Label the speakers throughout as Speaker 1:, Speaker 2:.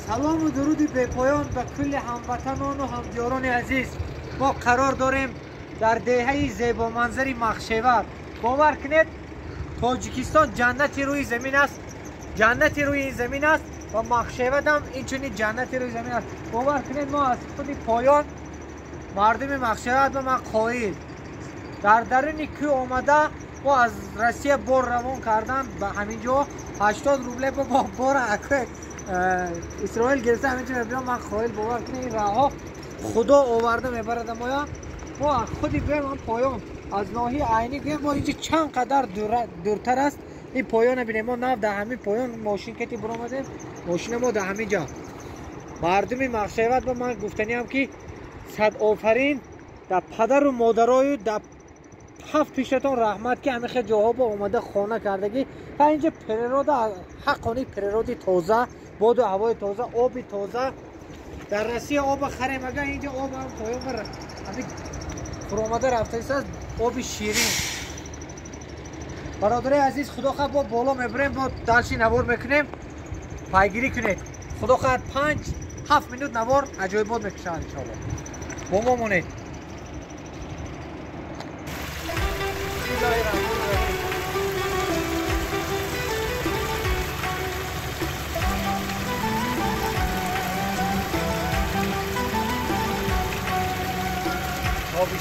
Speaker 1: Салому дуруди бепоён ба кулли ҳамватанону ҳамдиёрони азиз. Мо қарор дорем дар деҳаи зебоманзари Махшева. Бовар кунед, Тоҷикистон ҷаннати рӯи замин аст, ҷаннати рӯи замин аст ва Махшевадам инчунин ҷаннати рӯи замин аст. Бовар кунед, мо аз худи поён мардуми Махшевад ба ман қоил. Дар даруни кӯ омада мо аз Россия бор равон кардан ба ҳамин ҷо 80 рубле бо бора акӯ Исроил гирифта ҳамин ҷо мебинам. Ман қоил, бовар кунед, ин роҳҳо Худо оварда мебарад моя. Мо аз худи гӯем ҳам поён аз ноҳияи Айнӣ гӯем, мо инҷо чанд қадар дуртар аст ин поёна бинем. Мо нав дар ҳамин поён мошин кати биромадем, мошина мо дар ҳамин ҷо. Мардуми Махшевад ба ман гуфтаниам ки сад офарин дар падару модарою дар ҳафт пиштатон раҳмат, ки ҳамин хел ҷоҳо бо омада хона кардагӣ. Ва инҷо природа, ҳаққони природи тоза, боду ҳавои тоза, оби тоза. Дар Россия оба харем, агар инҷо об ҳам поён ҳамин фуромада рафтааст, оби ширин. Бародари азиз, худо хоҳад бо боло мебарем, бо дарши навор мекунем, пайгирӣ кунед. Худо хоҳад 5-7 минут навор аҷоибот мекушанд иншоалло. Бо мо монед.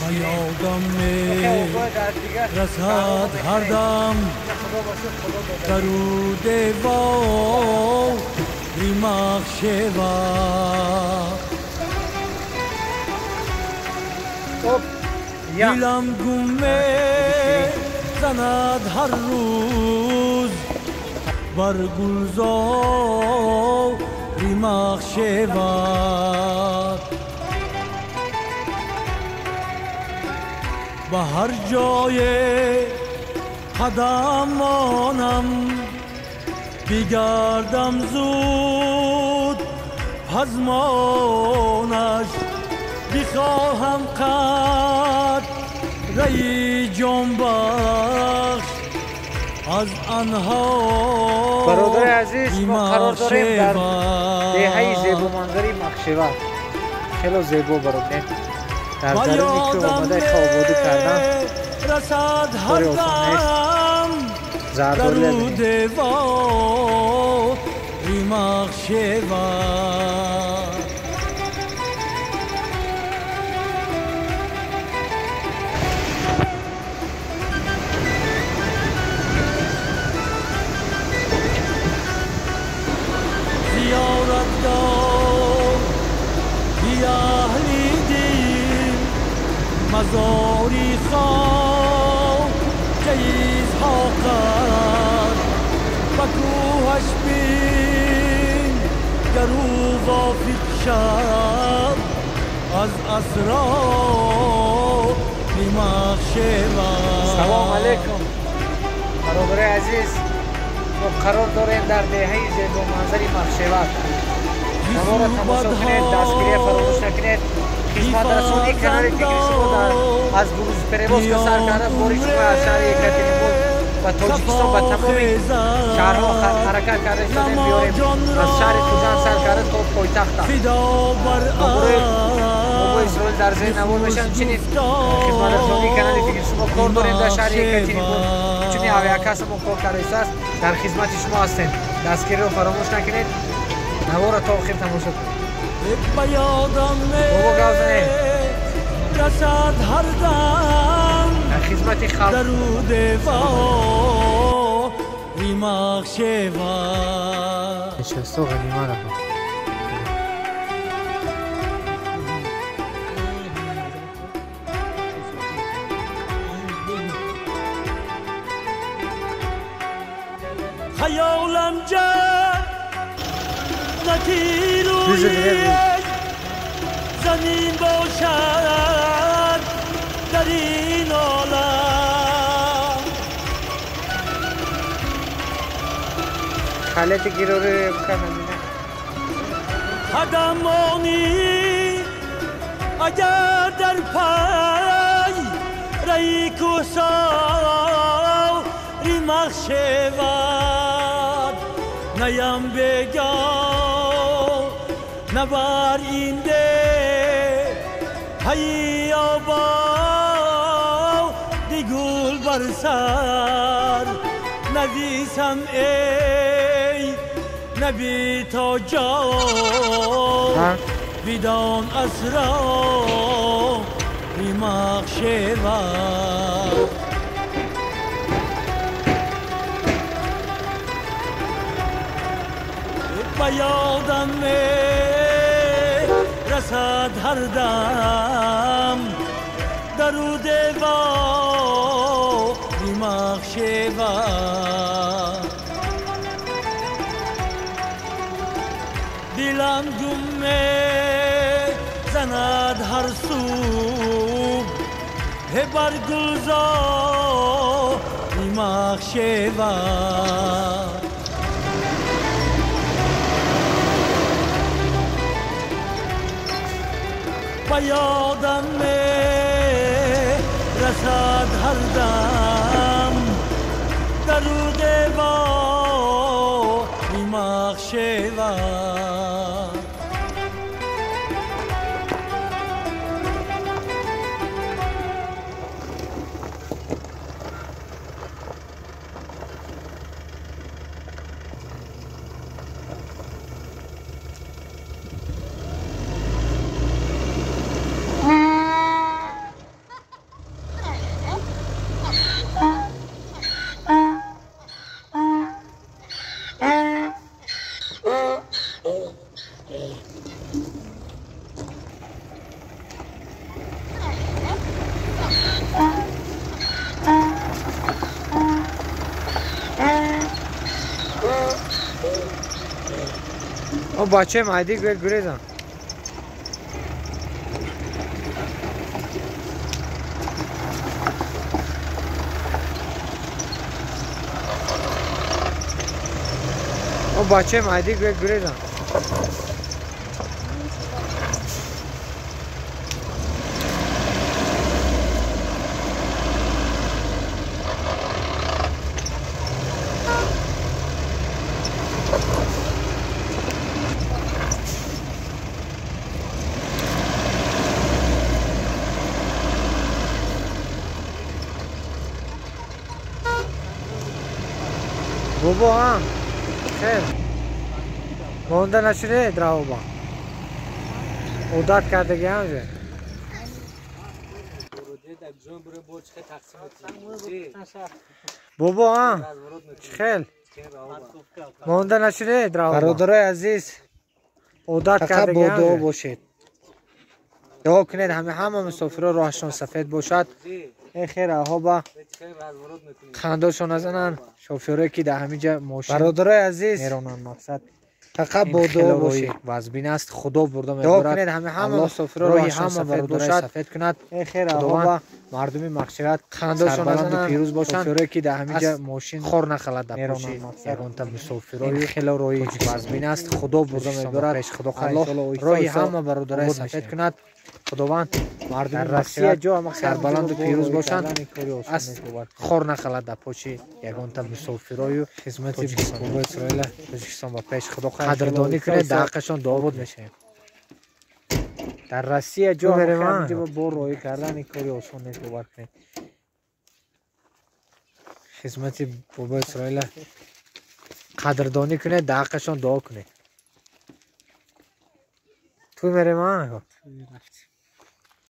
Speaker 2: ба ёдам мерасад ҳар дам дару девори Махшева. Дилам гум мезанад ҳар рӯз бар гулзори Махшева. Ба ҳар ҷое қадам монам бигардам зуд пазмонаш, бихоҳам қатраи ҷонбахш аз анҳор.
Speaker 1: Бародари азиз, мо қарор дорем дар деҳаи зебоманзари Махшева. Хело зебо, бародар. Дар даруни кӯ омада ободӣ кардан кори осон нест. Зардолӣ
Speaker 2: Махшева. Зиёратгоҳ аҳли дин, мазори хоҷаи Исҳоқ аст. Ба кӯҳаш бин гар ӯ вофиқ шав аз асрори Махшева.
Speaker 1: Салом алейкум, бародари азиз. Мо қарор дорем дар деҳаи зебоманзари Махшева. Наворро тамошо кунед, дастгирия фаромӯш накунед. Хизматрасонии канали фикри шумо аз грузперевозка сар карда бори шумо аз шаҳри Екатеринбург ба Тоҷикистон ба тамоми шаҳрҳо ҳаракат карда истодем, биёрем аз шаҳри Хуҷанд сар карда то пойтахта. Бобои Исроил дар зери навор мешавад. Инчунин хизматрасонии канали фикри шумо кор дорем дар шаҳри Екатеринбург. Инчунин авиакасса мо кор карда истодааст, дар хизмати шумо ҳастем. Дастгириро фаромӯш накунед, наворро то охир тамошо кунед.
Speaker 2: Ба ёдам
Speaker 1: Бобо гап занед.
Speaker 2: мерасад ҳар дам
Speaker 1: Дар хизмати халқ.
Speaker 2: дару девори Махшева.
Speaker 1: Нишасто ғанима раҳм.
Speaker 2: Хаёлам ҷаннати
Speaker 1: Рӯзи
Speaker 2: рӯи
Speaker 1: дигар.
Speaker 2: замин бошад дар ин олам.
Speaker 1: Халати гирори биканам.
Speaker 2: Қадамонӣ агар дар пай раи кӯҳсори Махшевад, наям бегоҳ نبر اینده هی آبا دیگول بر سر نویسم ای نبی تا جا بدان اسرا مخشوا به یادم رسد هر دم درود با مخشوا دلم گم زند هر سو بر گلزار مخشوا به یادم رسد هر دم درود با مخشوا
Speaker 1: او بچه مایدی گوید گریزم او بچه مایدی گوید گریزم بابا هم خیر مونده نشده دراوبا عادت کردگی هم جه بابا هم خیل مونده نشده دراوبا. برادرای عزیز عادت کردگی هم دعا باشید، دعا کنید همه مسافرها راهشان سفید باشد. ای خیر ها با خنداشون نزنن شوفرایی که در همینجا ماشین برادرای عزیز میرانن. مقصد فقط با دعا باشید وزبین است خدا برده میبرد. همه مسافرها راهی همه برادرای سفید کند. ای خیر ها مردمی مقصد خنداشون نزنن پیروز باشند. شوفرایی که در همینجا ماشین خور نخلد در پوشی یگانتا مسافرای خیلی راهی وزبین است خدا برده میبرد. الله راهی همه برادرای سفید کند. خداوند مردم روسیه جا سربلند و پیروز باشند. از خور نخلد در پاچی یگانتا مسافرای خدمت بابا اسرائیل تاجیکستان با پیش خدا قدردانی کنید. در حقشان دعا بود میشیم. در روسیه جا با رای کردن این کاری آسان نیست، باور کنید. خدمت بابا اسرائیل قدردانی کنید، در حقشان دعا کنید. تو میریم.